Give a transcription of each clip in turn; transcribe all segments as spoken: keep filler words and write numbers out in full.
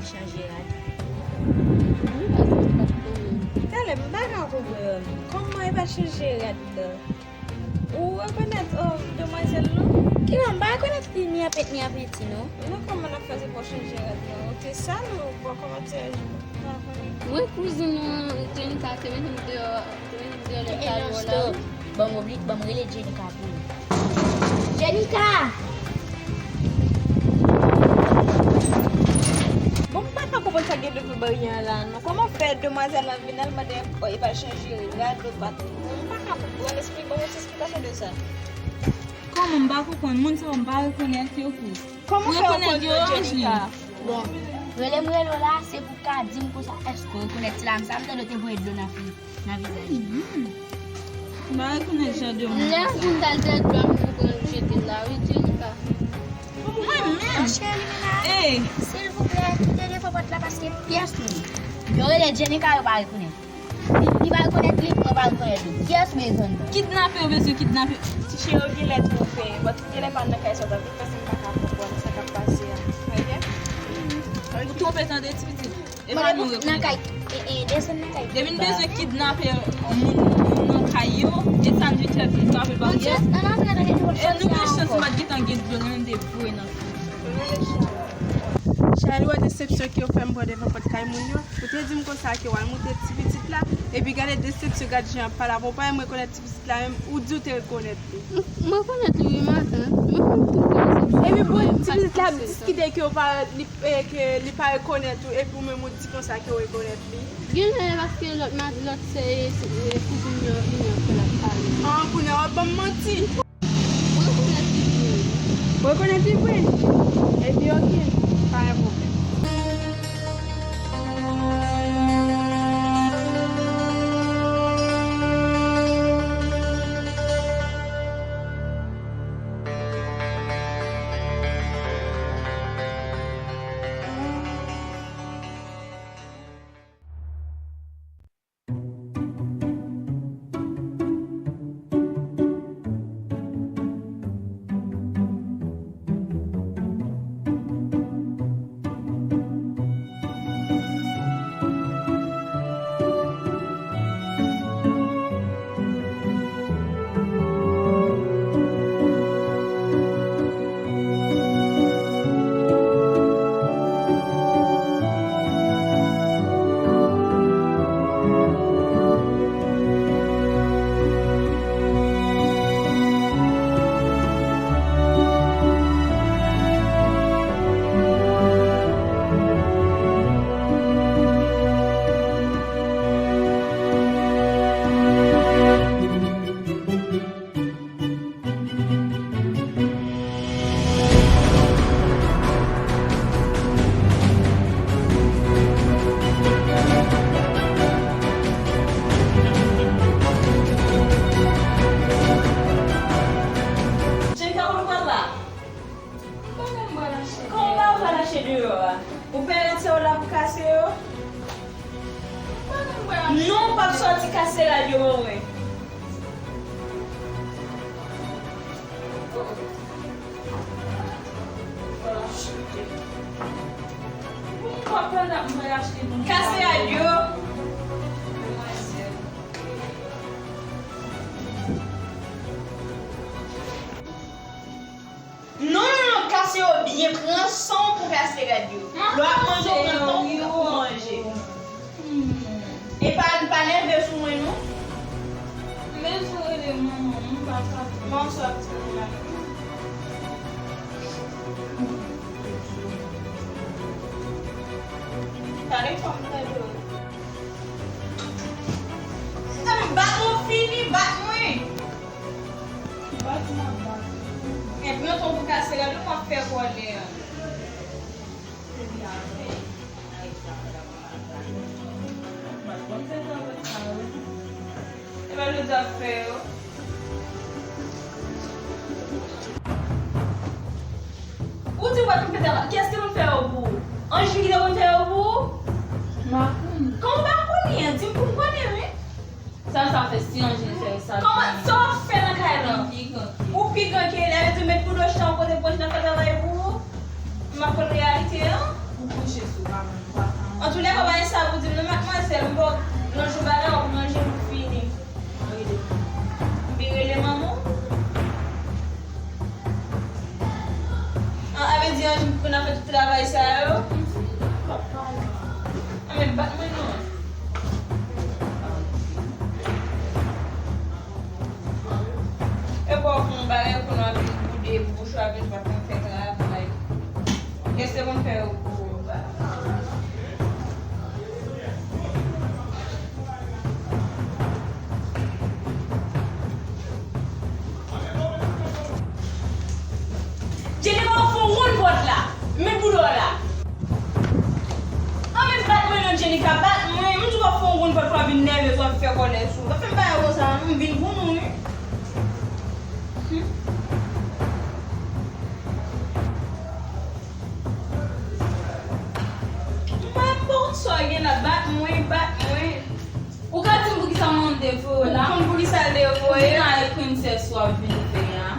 Chanje rad. Talè, m pa ka konprann. Kòman e pa chanje rad nan? Ou rekonèt, o, demwazèl non? Ki non, m pa rekonèt li ni apenti ni apenti non. Non, kòman n ap fè se pou chanje rad nan? Ou te sal ou bò kòmantè? M pa konnen. Mwen kouzin nou, Jenika te mete m deyò, te mete m deyò lè m t al wè w la. Ban m obli, ban m rele Jenika pou ou. Jenika! Bon, m pa ka konprann sa gen devan barye a la non. Kòman fè demwazèl la vin al mande e pa chanje rad, lòt pa. M pa ka konprann, espli, ban m yon ti esplikasyon de sa. Kòman m pa konprann? Moun sa yo m pa rekonèt yo kou. Kòman fè w konn yo, Jenika? Bon, rele m rele w la, se pou w ka di m konsa, èske w rekonèt ti lam sa? M tande w te voye dlo nan fi, nan vizaj. M pa rekonèt jan de moun sa. Lè moun t al dèyè dlo a, m konprann jete l la, wi, Jenika. Mwen menm? Cheri, Mina. Ey! Silvouplè, kite defo pòt la paske pyès moun. Yo rele Jenika, yo pa rekonèt. Li, li pa rekonèt li, mwen pa rekonèt li. Kiyès bezwen l? Kidnape, yo bezwen kidnape. Ti cheri, yo genlè twonpe. Bon, genlè pa nan kay sa, sa vin fè si m pa ka konprann sa k ap pase a. Ok? Ou twonpe tande, ti pitit. E pa nou rekonèt. Nan kay, e, e, desann nan kay. Depi n bezwen kidnape moun, moun nan kay yo, e sa n vin fè vin frape baryè. E nou gen chans m pa t gentan gen dlo nan men m te voye nan. Cheri, wè desepsyon ke w fè m pran devan pòt kay moun yo. Ou te di m konsa ke w al moute ti pitit la, epi gade desepsyon, gad jan l ap pale avè w. Ou pa menm rekonèt ti pitit la menm, ou di w te rekonèt li. M, m rekonèt li, wi, matant. Mwen konn tout desepsyon. Epi bon, ti pitit la ap diskite ke w pa, li, e, ke li pa rekonèt ou, epi ou menm ou di konsa ke w rekonèt li. Genlè paske lòt ma-, lòt sè e, e kouzin yo vini ansanm ap pale. An, kounye a w ap ban m manti. Mwen rekonèt li vre. Ou rekonèt li vre? Epi oke, pa gen pwoblèm. Jenika, ou pral la? Kòman w pa pral achte deyò a? Ou pè nan se yo la pou kase yo? Non, w p ap sòti kase rad yo ban mwen. Kase rad yo. Non, non, non, kase yo byen, pran san w pou kase rad yo. Lè w ap manje, w pran tan w pou manje. Hmm. E pa, pa nève sou mwen, non. Men sou rele manman, m pa ka. Manman sa ap di mwen la. Gade kòm tande w. Bat mwen, fini, bat mwen. Bat mwen, bat mwen. E pran tan pou kase rad ou, m ap fè kòlè a. Epa jodi ap fè yo. Ou di w pa konn fè travay. Kiyès ki konn fè yo pou ou? Anjou ki te konn fè yo pou ou? M pa konn. Kòman w pa konnen? Di m pou m konnen, wi. Sa, sa fè si Anjou fè sa. Kòman, sa w ap fè nan kay lan? Ou pi gran ke li. Ou pi gran ke li. Sa vle di w met kou dwèt chita yon kote pou Anjou fè travay pou ou? M ap konn reyalite an. Kouche sou pa mwen, pa ka. Antoulèka, pa gen sa pou di m non, madmwazèl, m ba w yon jou bagay, w ap manje, m fini. M vin rele manman w. An, a vle di, ann, pou n ap fè tout travay sa yo. An, men bat mwen non. E bò pou yon bagay pou nou ap vin boude bouch ou ap vin pa konn fè travay. Kèske konn fè yo pou yo ba. Jenika, w ap fè yon wonn pòt la. Met boudò la. An, men bat mwen non, Jenika, bat mwen. M di w ap fè yon wonn pòt pou w ap vin nève, pou w ap fè kòlè sou. W ap fè m bagay konsa, m vin pou nou, wi. Hmm. Mwen, m pa konn sa w gen la, bat mwen, bat mwen. Ou ka di m poukisa manman m te voye w la? Ou konn poukisa l te voye? Ou vin avèk prensès w ap vin fè a.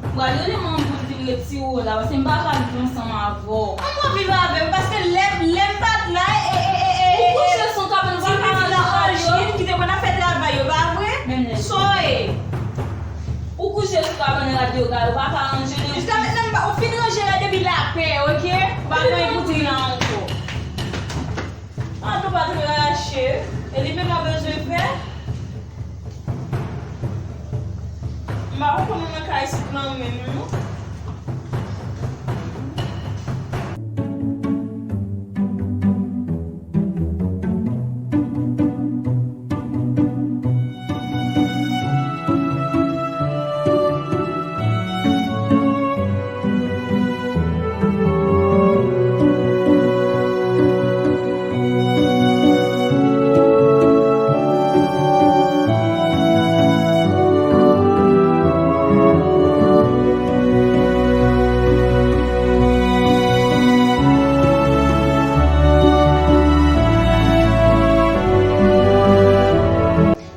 M pral rele manman m pou l vin retire w la, paske m pa ka viv ansanm avè w. An, mwen viv avè m, paske lè, lè m pa t la, e, e, e, e, e, ou kouche sou kabann, ou pa ka ranje radyo. Anjin ki te konn ap fè travay yo, pa vre? Menm lè. Sa w ye? Ou kouche sou kabann radyo, gade, ou pa ka ranje li. Jiska mentnan, m pa, ou fin ranje la depi lapè, oke? Ou pa gen pou di la ankò. An, nou pa t rache. E li menm la bezwen fè. M pa konprann nan kay isit lan menm, non.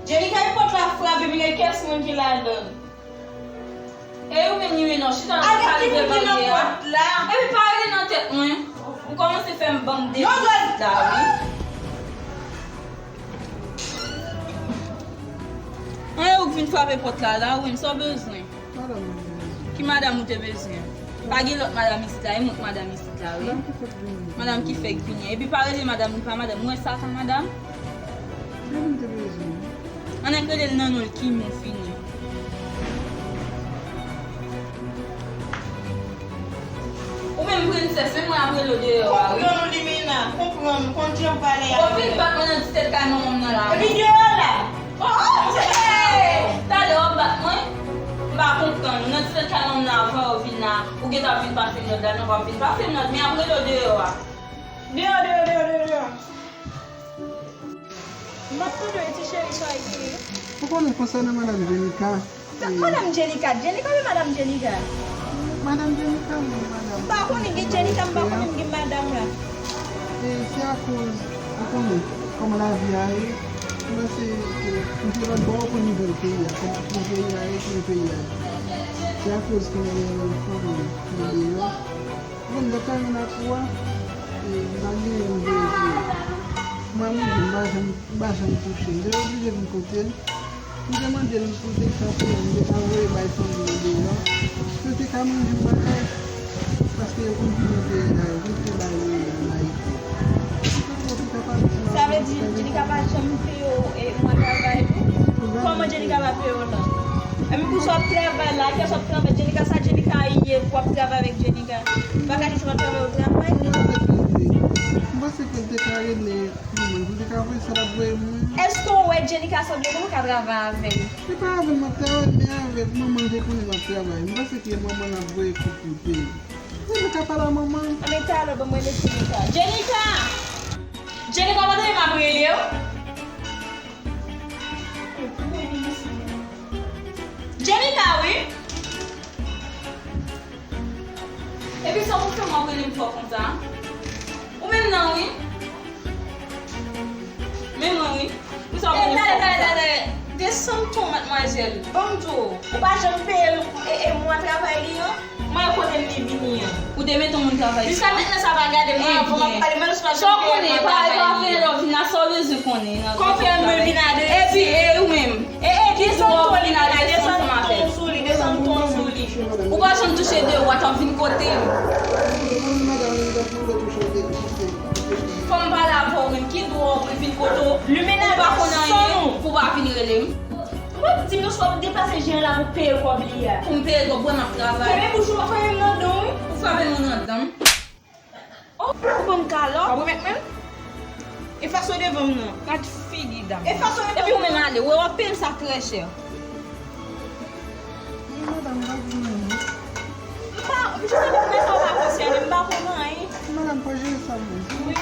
Jenika, e pòt la frape, men gen kès moun ki ladan l. E ou menm, Nirina, chita la, pa rive bande a. Epi pa rele nan tèt mwen. Ou kòmanse fè m ban m defi la, wi. An, e ou k vin frape pòt la, la, wi, m sa w bezwen? Madanm mwen te bezwen. Ki madanm ou te bezwen? Pa gen lòt madanm isit la, e mwen k madanm isit la, wi. Madanm ki fèk vini. Madanm ki fèk vini. Epi pa rele madanm, li pa madanm. Ou wè sa, sa madanm? Madanm te bezwen. Ann rele l nan non l, Kimi, fini. Ou menm prensès, menm mwen ap rele w deyò a, wi. Konprann ou, Limena, konprann ou, konn jan w pale a. Ou vin bat mwen nan ti tèt kay manman m nan la. Epi deyò la. Oh, oh, hey! Talè w ap bat mwen. M pa konprann ou. Nan ti tèt kay manman m nan avan w vin la. Ou gentan ap vin pa fè nòt la, non, w ap vin pa fè nòt, men ap rele w deyò a. Deyò, deyò, deyò, deyò, deyò. M ap tande w, ti cheri, sa w ekri. Ou konnen konsènan madanm Jenika. Madanm Jenika, Jenika oubyen madanm Jenika? Madanm Jenika, wi, madanm. M pa konnen gen Jenika, m pa konnen gen madanm la. E se akoz, ou konnen, kòman lavi a ye, m panse ke m te lòt bò pou nivo peyi a, kòman pou peyi a ye, pou peyi a ye. Se akoz ke m gen fanmi nan deyò. Bon, lè kay mwen ap fou a, e, m pa genyen m voye pou yo. Mwen menm, m pa janm, m pa janm touche l. Lè yo oblije vin kote l, m te mande l pou l te ka fè, m te ka voye bay fanmi yo deyò. Pou yo te ka manje m bagay. Paske yo konn vin nan peyi la, yo konn fè bagay yo nan Ayiti. Sa vle di, Jenika pa janm peye w, e, mwa travay li? Kòman Jenika pa peye w lan? Epi pou sa w ap travay la, kè sa w ap travay, Jenika, sa Jenika ye pou w ap travay avèk Jenika? Bagay ki sou nan travay ou travay. M panse ke l te ka rele manman l pou l te ka voye sa l ap voye mwen. Èske w wè Jenika sanble moun ou ka travay avè l? Se pa avè l m ap travay, men avèk manman l te konnen m ap travay. M panse ke manman l ap voye kout pou l peye. Jenika pale a manman l. Anben talè ban m rele Jenika. Jenika! Jenika, w pa tande m ap rele w? Jenika, wi. Epi sa w konn fè m ap rele m fò konsa? Ou menm nan, wi. Men mwen, wi. Pou sa w konn fò konsa? Desann ton, madmwazèl. Ban m di w, ou pa janm peye l, e, e mwa travay li an. Mwen konnen li vini an. Ou te mete yon moun travay. Jiska mentnan sa pa gade mwen avan m ap pale, men nou pa janm peye l mwa travay li an. Konprann mwen vin la, sa w bezwen konnen nan. Konprann mwen vin la de. Epi, e ou menm? E, e, desann ton li vin la, desann ton sou li, desann ton sou li. Ou pa janm touche de wòt, w ap vin kote m. Fò m pale avè w menm, ki dwa w pou vin kote w? Ou pa konn anyen, pou w pa vin rele m. Ou pa di m non, swa w deplase jan la pou peye kòb li a. Pou m peye kòb, wè m ap travay. Fèmen bouch ou, fèmen m nan dan w, wi. Ou frape mwen nan dan m. Oh, ou ban m kalòt. W ap remèt mwen l? Efase w devan m nan. Gad figi dam. Efase w devan m nan. Epi ou menm ale, wè w ap peye m sa trè chè. Wi, madanm, m pa di anyen. M pa, m jis ap fè sa w pa konsène, m pa konn anyen. Madanm, pa jere sa, mwen. Wi,